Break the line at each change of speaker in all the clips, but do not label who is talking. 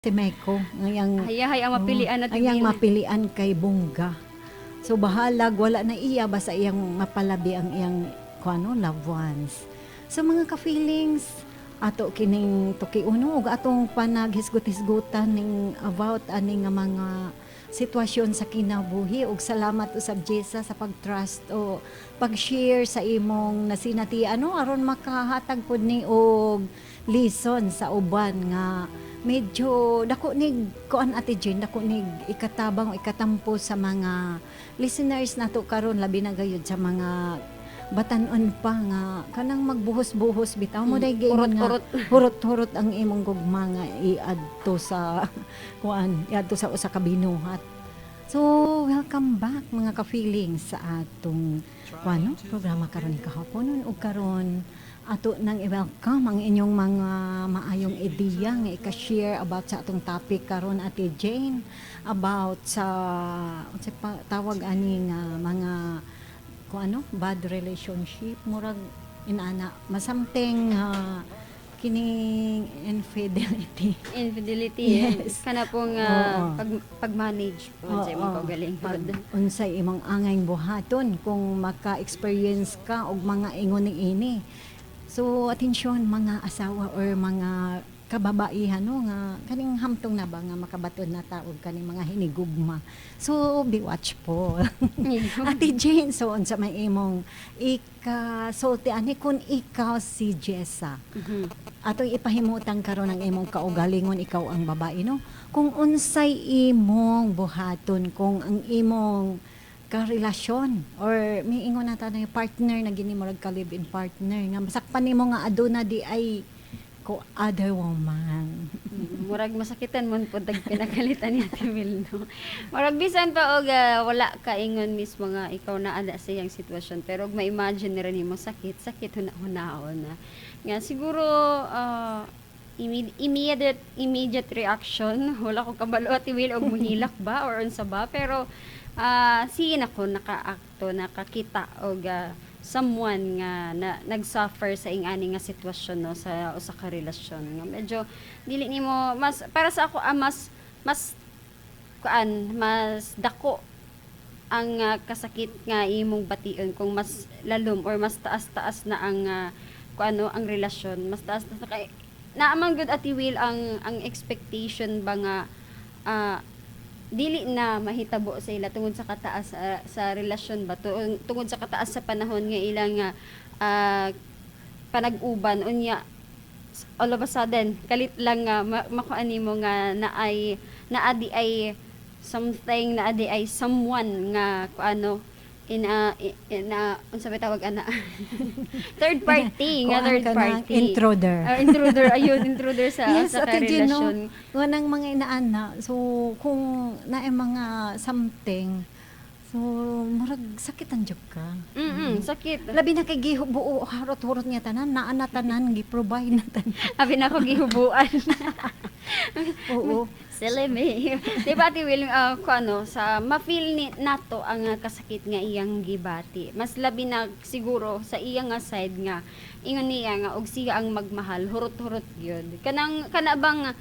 Si Meko ngayang
Hayahay ang mapilian na.
Ang iyang mapilian kay bongga. So bahalag wala na iya, basta iyang mapalabi ang iyang kuano, loved ones. So mga ka-feelings, ato kining tukiuno ug atong panaghisgot-hisgutan ning about ani nga mga sitwasyon sa kinabuhi, ug salamat usab, Jessa, sa pag-trust o pag-share sa imong nasinati ano, aron makahatag pud ni og lesson sa uban nga medyo dako ni kuan, Ate Jane, dako ni ikatabang o ikatampo sa mga listeners nato karon, labi na gayud sa mga batan-on pa nga kanang magbuhos-buhos bitaw mo day giingon nga
Hurot-hurot.
Hurot-hurot ang imong gugma nga iadto sa kuan, iadto sa usa ka binuhat. So welcome back, mga ka-feelings, sa atong kuan no, programa karon kahaponon, ug karon ato nang i-welcome ang inyong mga maayong ideya nga ika-share about sa atong topic karon, Ate Jane, about sa unsay pa, tawag ani nga mga kung ano, bad relationship, murag inana, masamting kining infidelity.
Infidelity.
Yes.
Kana pong pag-manage po sa imong kaugalingon.
Pag unsay imong angay buhaton kung maka-experience ka og mga ingon ni ini. So atensyon mga asawa or mga kababaihan no, nga kaning hamtong na ba nga makabaton na ta og kaning mga hinigugma. So be watchful. Ate Jane, so unsa may imong ikasulti ani kung ikaw si Jessa? Atong ipahimutan karon ang imong kaugalingon, ikaw ang babae no. Kung unsay imong buhaton kung ang imong karelasyon or miingon na ta na yung partner na gini, murag ka live-in partner nga masakpan nimo nga aduna di ay ko other woman.
Murag masakitan man pud tag pinagalitan ni Ate Will, no. Murag bisan pa og wala ka ingon mismo nga ikaw na ana sa iyang sitwasyon, pero og ma-imagine ra nimo, sakit, sakit huna-hunaon na. Nga siguro immediate immediate reaction, wala ko kabalo, Ate Will, og muhilak ba or unsa ba, pero sige na ko nakaakto nakakita og someone nga na, nag-suffer sa ing-ani nga sitwasyon no, sa usa ka relasyon nga medyo dili nimo mas para sa ako, mas mas kuan, mas dako ang kasakit nga imong bation kung mas lalom or mas taas-taas na ang kuano, ang relasyon, mas taas taas na kay naa man gud, Ate Will, ang expectation ba nga dili na mahitabo sa ila tungod sa kataas sa relasyon ba, tungod sa kataas sa panahon nga ilang panag-uban. Unya all of a sudden kalit lang nga makuan nimo nga naay naa di ay something, naa di ay someone nga kuano, in a unsa ba tawag ana, third party nga
Kuan
third
ka na,
party.
Intruder.
Ah, intruder, ayun, intruder sa
Yes,
sa
Ate Jane, no?
karelasyon.
Nga nang mga inaana. So, kung naay mga something, so, murag sakitan jud ka.
Sakit.
Labi na kay gibuo, harot-hurot niya tanan, naa na tanan, gi-provide na tanan.
Abi na ako gihubuan.
Oo.
Silly me. Di ba, Ate Will, kung ano, sa ma-feel ni nato ang kasakit nga iyang gibati. Mas labi na siguro sa iyang nga side nga ingon niya nga og siya ang magmahal, hurot-hurot gyud. Kanang kana bang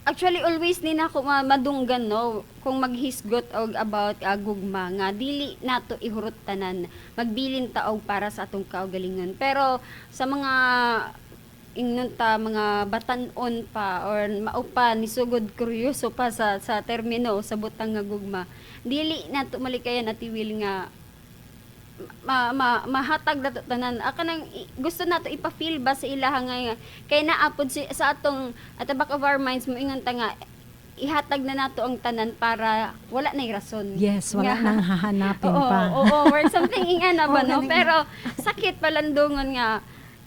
actually always ni nako madunggan no, kung maghisgot og about gugma nga dili nato ihurot tanan, magbilin ta og para sa atong kaugalingon, pero sa mga ingnon ta mga batan-on pa or mao pa nisugod kuryoso pa sa termino sa butang nga gugma, dili nato malikayan, Ate Will, nga ma, ma, mahatag nato tanan. Kanang gusto nato ipa-feel ba sa ilaha nga kay naapod si, sa atong at the back of our minds, moingon ta nga ihatag na nato ang tanan para wala nay rason.
Yes, wala nang hahanapin pa.
Oo, or something ingana ba
Oo,
no?
galing.
Pero sakit palandungon nga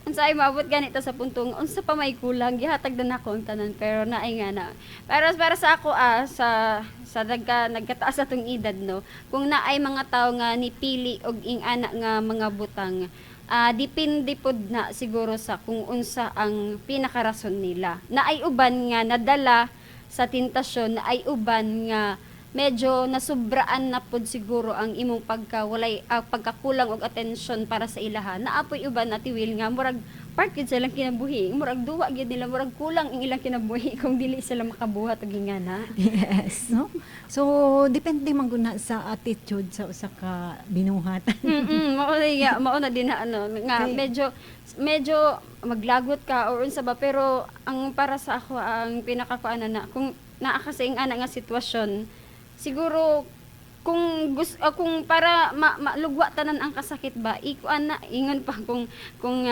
unsa ay maabot ganito sa puntong unsa pa may kulang, gihatag na nako ang tanan, pero naay nga na. Pero para sa ako, sa nagkataas atong edad no, kung naay mga tawo nga nipili og ing-ana nga mga butang, depende pod na siguro sa kung unsa ang pinakarason nila. Naay uban nga nadala sa tentasyon, naay uban nga medyo nasubraan na pod siguro ang imong pagka walay pagkakulang og atensyon para sa ilaha. Naapoy uban, Ate Will, nga murag Part gyud sa ilang kinabuhi. Murag duwa gyud nila, murag kulang ang ilang kinabuhi kung dili sila makabuhat og ingana.
Yes, no? So, depende man gud na sa attitude sa usa ka binuhat.
Mao na ya, mao na din na ano nga medyo medyo maglagot ka or unsa ba, pero ang para sa ako, ang pinakakuan na kung naa ka sa ingana nga sitwasyon, siguro kung gusto, kung para malugwa tanan ang kasakit ba, ikuan na, ingon pa kung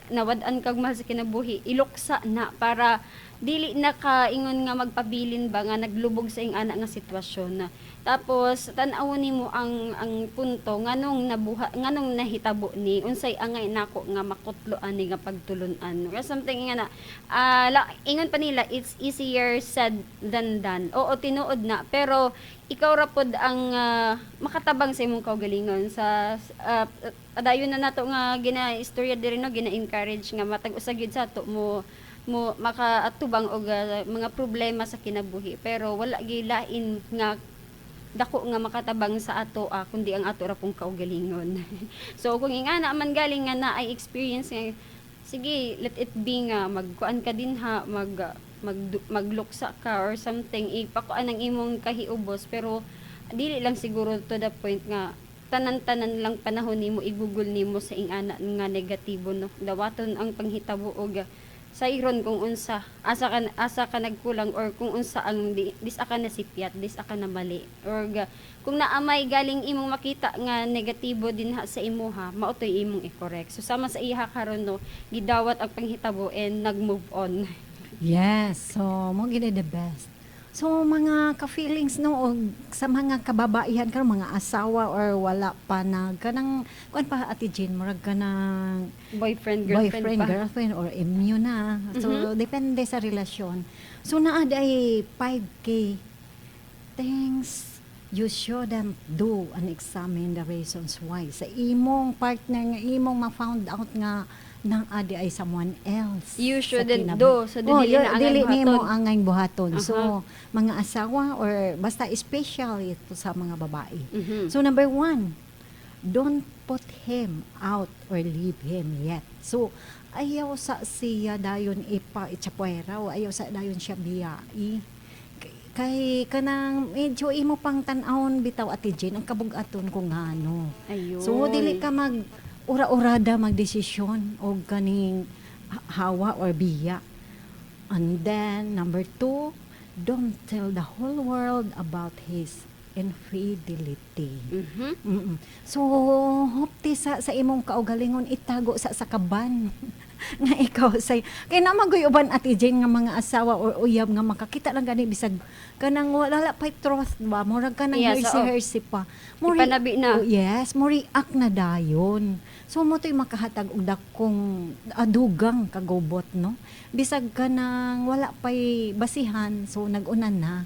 nawad-an kag mahal sa kinabuhi, iluksa na para dili na ka ingon nga magpabilin ba nga naglubog sa ingana nga sitwasyon na. Tapos tan-awon nimo ang punto nganong nabuha, nganong nahitabo ni, unsay angay nako nga makutlo ani nga pagtulun-an or something nga na. Ingon pa nila, it's easier said than done. Oo, tinuod na, pero ikaw ra pod ang makatabang sa imong kaugalingon sa adayon na nato nga gina-istorya diri, no, gina-encourage nga matag usa gyud sa ato mo makaatubang og mga problema sa kinabuhi, pero wala gilain nga dako nga makatabang sa ato kundi ang ato ra pong kaugalingon. So kung ingana man galing nga na ay experience nga, sige, let it be nga magkuan ka din ha, mag magluksa ka or something, ipakuan ang imong kahiubos, pero dili lang siguro to the point nga tanan-tanan lang panahon nimo igugol nimo sa ingana nga negatibo, no. Dawaton ang panghitabo og sayron kung unsa, asa ka nagkulang or kung unsa ang disa ka nasipyat, disa ka na mali, or kung naamay galing imong makita nga negatibo dinha sa imuha, mao toy imong i-correct. So sama sa iha karon, no, gidawat ang panghitabo and nag-move on.
Yes, so mao gid the best. So mga ka-feelings, no, og sa mga kababaihan karon, mga asawa or wala pa na kanang kuan pa, Ate Jean, murag kanang
boyfriend, girlfriend
boyfriend,
pa.
Girlfriend or MU na. So depende sa relasyon. So naa ay 5K things you shouldn't do and examine the reasons why. Sa imong partner nga imong ma-found out nga naa diay someone else.
You
sa
shouldn't do. So,
Oh,
dili na angay
dili nimo
buhaton.
Angay buhaton. So mga asawa or basta special ito sa mga babae. So number one, don't put him out or leave him yet. So ayaw sa siya dayon ipa itsapwera o ayaw sa dayon siya biyai. Kay kanang medyo imo pang tan-awon bitaw, Ate Jane, ang kabugaton kung ngano.
Ayun.
So dili ka mag ura-urada magdesisyon og kaning hawa or biya. And then number two, don't tell the whole world about his infidelity. So, hopti sa imong kaugalingon, itago sa kaban nga ikaw say kay na magoy uban, Ate Jane, nga mga asawa or uyab nga makakita lang gani bisag kanang wala pa truth ba, murag kanang
Yes,
hersey
oo.
Hersey pa.
Ipanabi na.
Oh, yes, mo react na dayon. So mao to'y makahatag og dakong adugang kagubot, no, bisag kanang wala pay basihan, so nag-unan na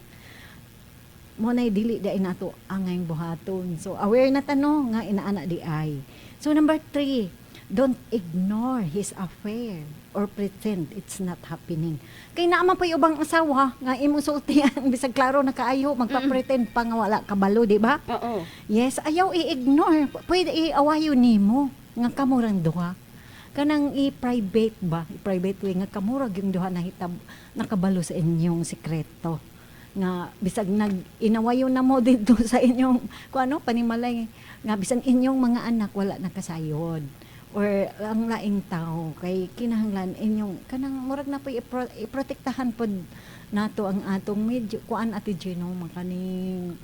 mao nay dili di nato angay buhaton. So aware na ta, no, nga inaana di ay. So number three, don't ignore his affair or pretend it's not happening. Kay naa man pa'y ubang asawa nga imong sultian bisag klaro na kaayo, magpa-pretend pa nga wala kabalo, di ba?
Oo.
Yes, ayaw i-ignore. Pwede iawayo nimo nga kamurang duha. Kanang i-private ba? I-private way nga kamurag yung duha na hitab nakabalo sa inyong sikreto. Nga bisag nag inawayo na mo dito sa inyong kung ano panimalay nga bisan inyong mga anak wala nakasayod or ang laing tao, kay kinahanglan inyong kanang murag na po iprotektahan pod nato ang atong medyo kuan, Ate Gino, makaning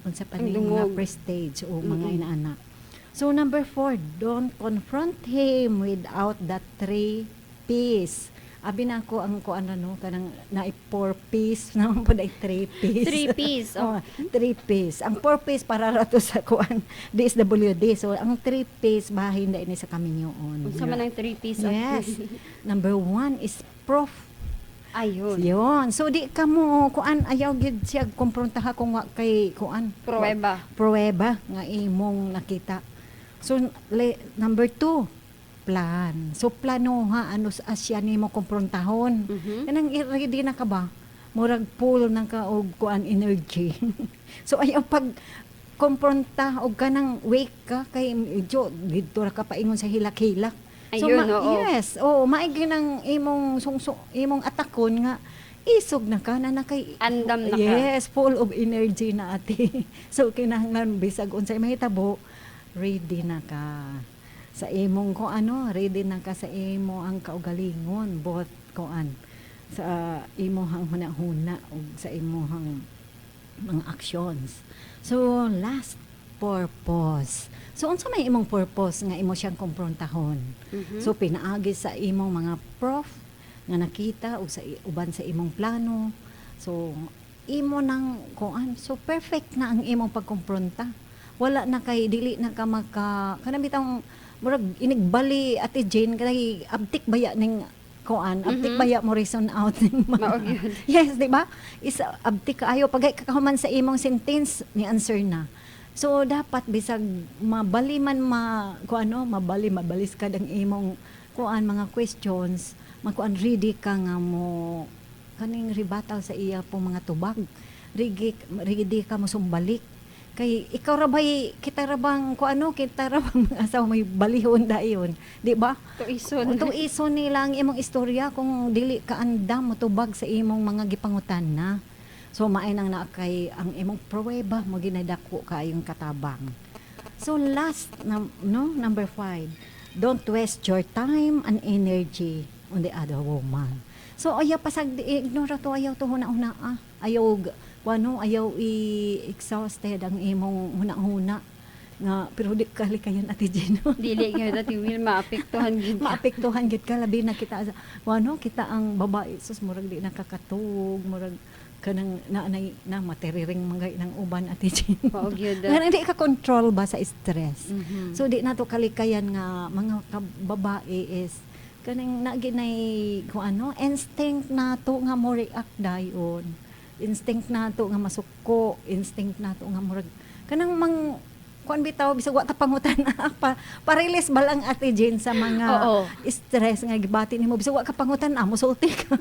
unsa pa
Ang
ning mga
dungog.
Prestige o mga inaana. So number four, don't confront him without the three P's. Abi na ako ang kuan ano kanang na four P's naman po ay three P's.
Three P's.
Oh, three P's. Ang four P's para ra to sa kuan DSWD. So ang three P's bahin na ini sa kaminyoon.
Unsa man ang three P's?
Yes. Number one is proof.
Ayun.
Yun. So di ka mo kuan, ayaw gid siya kumprontaha kung wa kay kuan.
Pruweba.
Pruweba nga imong nakita. So number two, plan. So plano ha ano sa asya nimo kumprontahon. Kanang ready na ka ba? Murag full na ka og kuan energy. So ayaw pag kompronta og kanang wake ka kay medyo didto ra ka paingon sa hilak-hilak. So
Ayun, oo.
Yes, oh, maigi ng imong sungso, imong atakon nga isog na ka na nakay
Andam na ka.
Yes, full of energy na, ate. So kinahanglan bisag unsay mahitabo, ready na ka sa imong kung ano, ready na ka sa imo ang kaugalingon, both kuan sa imong huna-huna ug sa imong mga actions. So last, purpose. So unsa may imong purpose nga imo siyang komprontahon? So pinaagi sa imong mga proof nga nakita ug sa uban sa imong plano. So imo nang kuan, so perfect na ang imong pagkompronta. Wala na kay dili na ka maka kanang bitang murag inigbali, Ate Jane, kay abtik baya ning kuan, abtik baya mo reason out ning mga
Mao gyud.
Yes, di ba? Is abtik kaayo pag kakahuman sa imong sentence ni answer na. So dapat bisag mabali man ma kuan ano, mabali mabaliskad ang imong kuan mga questions, makuan, ready ka nga mo kaning rebuttal sa iya po mga tubag. Ready, ready ka mo sumbalik. Kay ikaw ra bay, kita ra bang kuan ano, kita ra bang mga asawa may balihon dayon, di ba?
Tuison.
Tuison nila ang imong istorya kung dili ka andam motubag sa imong mga gipangutan na. So maay nang naa kay ang imong pruweba mo ginadako kaayong katabang. So last na, no, number 5. Don't waste your time and energy on the other woman. So ayaw pasag ignore to, ayaw to huna-huna ah. Ayaw kuano, ayaw i-exhausted ang imong huna-huna nga, pero di kalikayan, Ate Gino.
Dili gyud, Ate Will, maapektuhan gyud ka.
Maapektuhan gid ka, labi na kita ano, kita ang babae, sus, murag di nakakatug, murag kanang na na, na materiring mga ng uban, Ate Jean.
Mao gyud.
Nga hindi ka control ba sa stress. So di nato kalikayan nga mga babae is kanang na ginay kung ano, instinct nato nga mo react dayon, instinct nato nga masuko, instinct nato nga murag kanang mang kuan bitaw bisag wa ta pangutan pa, pa-release ba lang, Ate Jane, sa mga stress nga gibati nimo bisag wa ka pangutan mosulti ka.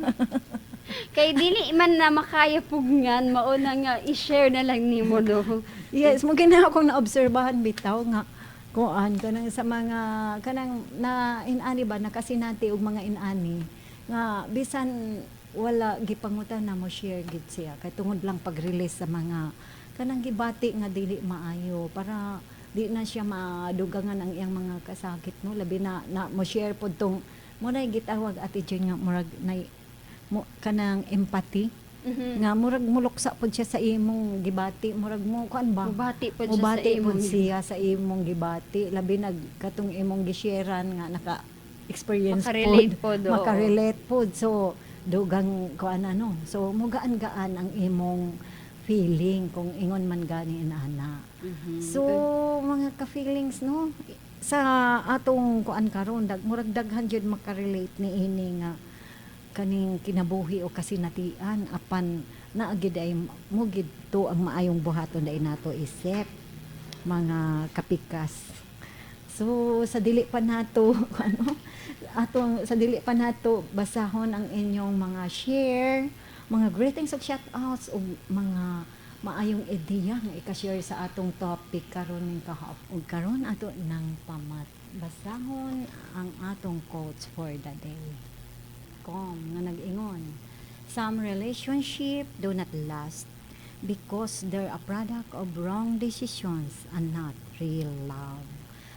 Kay dili man na makaya pugngan, mao na nga i-share na lang nimo do.
Yes, mo gina akong naobserbahan bitaw nga kuan kanang sa mga kanang na inani ba, nakasinati og mga inani nga bisan wala gipangutan na mo share gid siya kay tungod lang pag-release sa mga kanang gibati nga dili maayo para di na siya madugangan ang iyang mga kasakit, no, labi na na mo share pod tong mo na gitawag, Ate Jane, nga murag nay mo kanang empathy nga murag muluksa pod siya sa imong gibati, murag mo kuan ba.
Mubati pod siya sa
Mubati pod
imong
siya sa imong gibati, labi nag katong imong gisharean nga naka experience.
Makarelate pod, oo.
Makarelate pod, so dugang kuan ano, so mugaan-gaan ang imong feeling kung ingon man gani inana. So mga ka-feelings, no, sa atong kuan karon, dag murag daghan jud makarelate ni ini nga kaning kinabuhi o kasinatian, apan naa gid ay mo gid to ang maayong buhaton dai nato isip mga kapikas. So sa dili pa nato ano atong sa dili pa nato basahon ang inyong mga share, mga greetings ug shout outs ug mga maayong ideya nga ika-share sa atong topic karon ning kahap ug karon, ato nang pamat basahon ang atong quotes for the day com nga nag-ingon, "Some relationship do not last because they're a product of wrong decisions and not real love."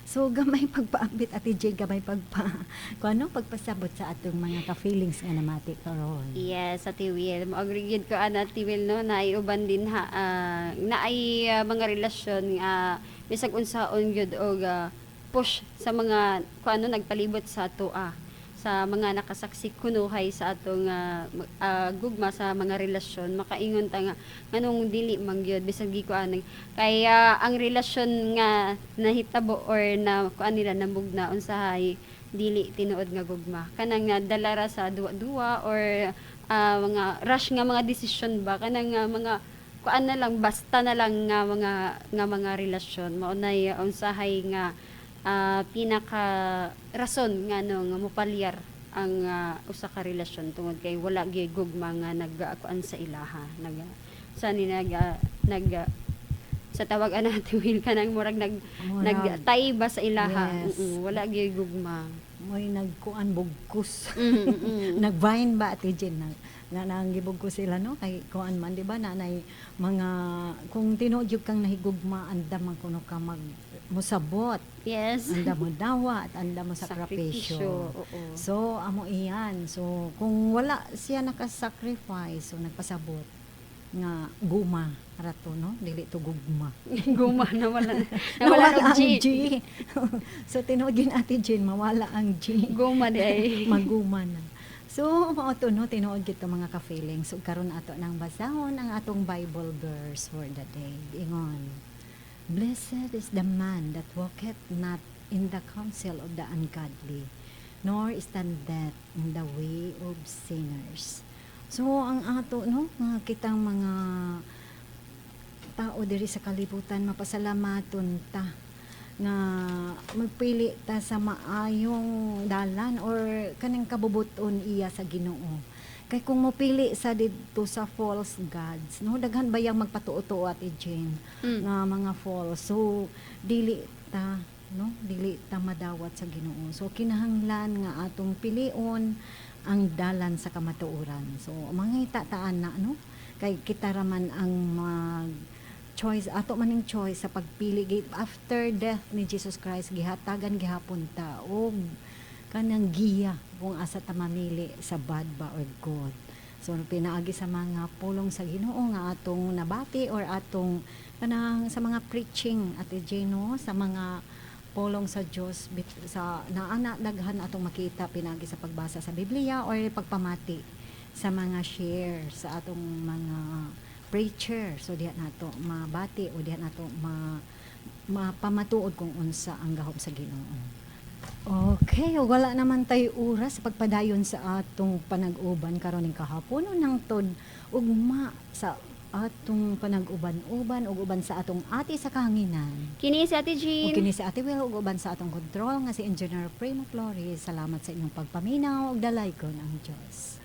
So gamay pagpaambit, Ate Jane, gamay pagpa kung ano pagpasabot sa atong mga ka-feelings nga namati karon.
Yes, Ate Will. Mo-agree gyud ko ana, Ate Will, no, naay uban din ha, naay mga relasyon nga bisag unsaon gyud og push sa mga kung ano nagpalibot sa ato, sa mga nakasaksi kunuhay sa atong gugma sa mga relasyon, makaingon ta nga nganong dili man gyud bisag gikuan kaya ang relasyon nga nahitabo or na kuan nila namugna unsahay dili tinuod nga gugma, kanang nga dala ra sa duwa-duwa or mga rush nga mga desisyon ba, kanang nga mga kuan na lang, basta na lang nga mga relasyon. Mao nay unsahay nga pinaka rason nga no nga mopalyar ang usa ka relasyon tungod kay wala gyud gugma nga nagkuan sa ilaha, nag sa ni nag nag sa tawag ana, Ate Will, kanang murag nag
Murag.
nagtay ba sa ilaha.
Yes.
Wala gyud gugma.
Mo'y nagkuan, bugkos. Nag-vine ba, Ate Jen, na, nga nang gibugkos sila, no? Kay kuan man, di ba, nanay mga kung tinuod jud kang nahigugma, andam man kuno ka mag musabot, andam mo dawat, andam mo sakripisyo.
Sakripisyo, oo.
So amo iyan. So kung wala siya nakasacrifice, so nagpasabot nga guma rato, no? Dili to gugma.
Guma, nawala nawala
Nawala
ang
ang
G.
G. So tinuod gyud, Ate Jen, mawala ang G.
Guma di ay.
Maguma na. So, mao to, no, tinuod gito, mga ka-feelings. So, karon ato nang basahon ang atong Bible verse for the day. Ingon: "Blessed is the man that walketh not in the counsel of the ungodly, nor standeth in the way of sinners." So, ang ato, no, mga kitang mga tao diri sa kalibutan, mapasalamaton ta nga magpili ta sa maayong dalan or kanang kabubuton iya sa Ginoo. Kay kung mopili sa didto sa false gods, no, daghan bayang magpatuo-tuo, Ate Jane, nga mga false. So dili ta, no, dili ta madawat sa Ginoo. So kinahanglan nga atong pilion ang dalan sa kamatuoran. So mangita taan na, no, kay kita raman ang mag choice, ato man ning choice sa pagpili. After death ni Jesus Christ, gihatagan gihapon ta og kanang giya kung asa ta mamili, sa bad ba or good. So pinaagi sa mga pulong sa Ginoo nga atong nabati or atong kanang sa mga preaching, Ate Jane, sa mga pulong sa Dios sa naana daghan atong makita pinagi sa pagbasa sa Biblia or pagpamati sa mga share sa atong mga preacher. So diha nato mabati o diha nato mapamatuod kung unsa ang gahom sa Ginoo. Okay, wala naman tayo oras sa pagpadayon sa atong panag-uban karon ning kahapon o nangtod ugma sa atong panag-uban-uban ug uban sa atong ate sa kahanginan.
Kini si Ate
Ug
Jean.
kini si Ate Will ug uban sa atong control nga si Engineer Primo Flores. Salamat sa inyong pagpaminaw ug dalaygon ang Dios.